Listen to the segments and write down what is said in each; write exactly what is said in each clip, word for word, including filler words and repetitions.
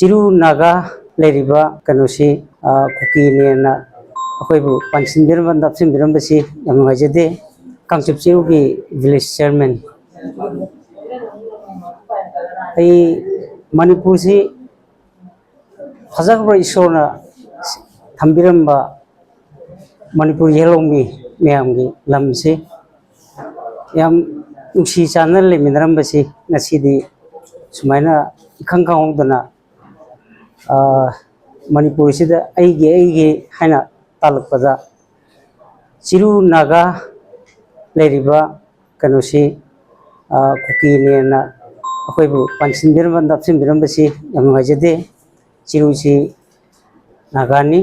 ꯆꯤꯔꯨ ꯅꯥꯒꯥ ꯂꯩꯔꯤꯕ ꯀꯩꯅꯣꯁꯤ, ꯑ, ꯀꯨꯀꯤꯅꯦꯅ ꯑꯩꯈꯣꯏꯕꯨ ꯄꯥꯟꯁꯤꯟꯕꯤꯔꯝꯕ, ꯅꯞꯁꯤꯟꯕꯤꯔꯝꯕꯁꯤ ꯌꯥꯝ ꯅꯨꯡꯉꯥꯏꯖꯗꯦ꯫ Kangchup ꯆꯤꯔꯨꯒꯤ village chairman꯫ ꯑꯩ ꯃꯅꯤꯄꯨꯔꯁꯤ ꯐꯖꯈ꯭ꯔꯕ ꯏꯁꯣꯔꯅ ꯊꯝꯕꯤꯔꯝꯕ ꯃꯅꯤꯄꯨꯔ ꯌꯦꯜꯍꯧꯃꯤ ꯃꯌꯥꯝꯒꯤ ꯂꯝꯁꯤ ꯌꯥꯝ ꯅꯨꯡꯁꯤ ꯆꯥꯟꯅꯅ ꯂꯩꯃꯤꯟꯅꯔꯝꯕꯁꯤ ꯉꯁꯤꯗꯤ ꯁꯨꯃꯥꯏꯅ ꯏꯈꯪ ꯈꯪꯍꯧꯗꯅ, ꯑ, ꯃꯅꯤꯄꯨꯔꯁꯤꯗ ꯑꯩꯒꯤ, ꯑꯩꯒꯤ ꯍꯥꯏꯅ ꯇꯥꯜꯂꯛꯄꯗ ꯆꯤꯔꯨ ꯅꯥꯒꯥ ꯂꯩꯔꯤꯕ ꯀꯩꯅꯣꯁꯤ, ꯑ, ꯀꯨꯀꯤꯅꯦꯅ ꯑꯩꯈꯣꯏꯕꯨ ꯄꯥꯟꯁꯤꯟꯕꯤꯔꯝꯕ, ꯅꯞꯁꯤꯟꯕꯤꯔꯝꯕꯁꯤ ꯌꯥꯝ ꯅꯨꯡꯉꯥꯏꯖꯗꯦ꯫ ꯆꯤꯔꯨꯁꯤ ꯅꯥꯒꯥꯅꯤ꯫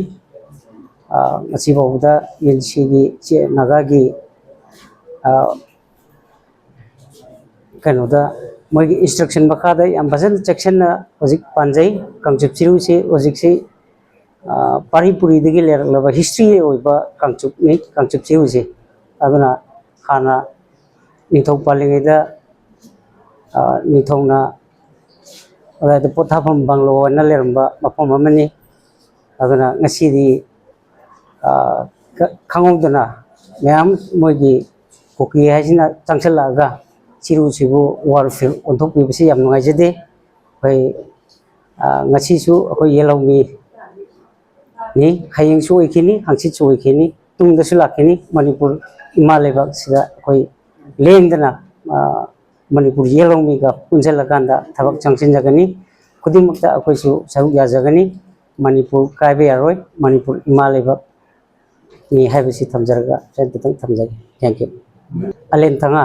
ꯑ, ꯉꯁꯤꯐꯥꯎꯕꯗ ꯌꯦꯟꯁꯤꯒꯤ ꯆꯦ-, ꯅꯥꯒꯥꯒꯤ, ꯑ, ꯀꯩꯅꯣꯗ ꯃꯣꯏꯒꯤ instruction ꯃꯈꯥꯗ ꯌꯥꯝ ꯐꯖꯅ ꯆꯦꯛꯁꯤꯟꯅ ꯍꯧꯖꯤꯛ ꯄꯥꯟꯖꯩ꯫ ꯀꯥꯡꯆꯨꯞ ꯆꯤꯔꯨꯁꯤ ꯍꯧꯖꯤꯛꯁꯤ, ꯑ, ꯄꯥꯔꯤ ꯄꯨꯔꯤꯗꯒꯤ ꯂꯩꯔꯛꯂꯕ history ꯑꯣꯏꯕ ꯀꯥꯡꯆꯨꯞꯅꯤ, ꯀꯥꯡꯆꯨꯞ ꯆꯤꯔꯨꯁꯤ꯫ ꯑꯗꯨꯅ ꯍꯥꯟꯅ ꯅꯤꯡꯊꯧ ꯄꯥꯜꯂꯤꯉꯩꯗ, ꯑ, ꯅꯤꯡꯊꯧꯅ ꯑꯗꯨꯋꯥꯏꯗ ꯄꯣꯊꯥꯐꯝ ꯕꯪꯒ꯭ꯂꯣ ꯑꯣꯏꯅ ꯂꯩꯔꯝꯕ ꯃꯐꯝ ꯑꯃꯅꯤ꯫ ꯑꯗꯨꯅ ꯉꯁꯤꯗꯤ, ꯑ, ꯈ-, ꯈꯪꯍꯧꯗꯅ ꯃꯌꯥꯝ ꯃꯣꯏꯒꯤ ꯀꯨꯀꯤ ꯍꯥꯏꯁꯤꯅ ꯆꯪꯁꯤꯜꯂꯛꯑꯒ ꯆꯤꯔꯨꯁꯤꯕꯨ war field ꯑꯣꯟꯊꯣꯛꯄꯤꯕꯁꯤ ꯌꯥꯝ ꯅꯨꯡꯉꯥꯏꯖꯗꯦ꯫ ꯑꯩꯈꯣꯏ, ꯑ, ꯉꯁꯤꯁꯨ ꯑꯩꯈꯣꯏ ꯌꯦꯜꯍꯧꯃꯤ ꯅꯤ, ꯍꯌꯦꯡꯁꯨ ꯑꯣꯏꯈꯤꯅꯤ, ꯍꯪꯆꯤꯠꯁꯨ ꯑꯣꯏꯈꯤꯅꯤ, ꯇꯨꯡꯗꯁꯨ ꯂꯥꯛꯈꯤꯅꯤ꯫ ꯃꯅꯤꯄꯨꯔ ꯏꯃꯥ ꯂꯩꯕꯥꯛꯁꯤꯗ ꯑꯩꯈꯣꯏ ꯂꯦꯡꯗꯅ, ꯑ, ꯃꯅꯤꯄꯨꯔ ꯌꯦꯜꯍꯧꯃꯤꯒ ꯄꯨꯟꯁꯤꯜꯂꯀꯥꯟꯗ ꯊꯕꯛ ꯆꯪꯁꯤꯟꯖꯒꯅꯤ꯫ ꯈꯨꯗꯤꯡꯃꯛꯇ ꯑꯩꯈꯣꯏꯁꯨ ꯁꯔꯨꯛ ꯌꯥꯖꯒꯅꯤ꯫ ꯃꯅꯤꯄꯨꯔ ꯀꯥꯏꯕ ꯌꯥꯔꯣꯏ, ꯃꯅꯤꯄꯨꯔ ꯏꯃꯥ ꯂꯩꯕꯥꯛꯅꯤ ꯍꯥꯏꯕꯁꯤ ꯊꯝꯖꯔꯒ ꯈꯤꯇꯪ ꯊꯝꯖꯒꯦ꯫ Thank you꯫ ꯑꯂꯦꯟ ꯊꯉꯥ꯫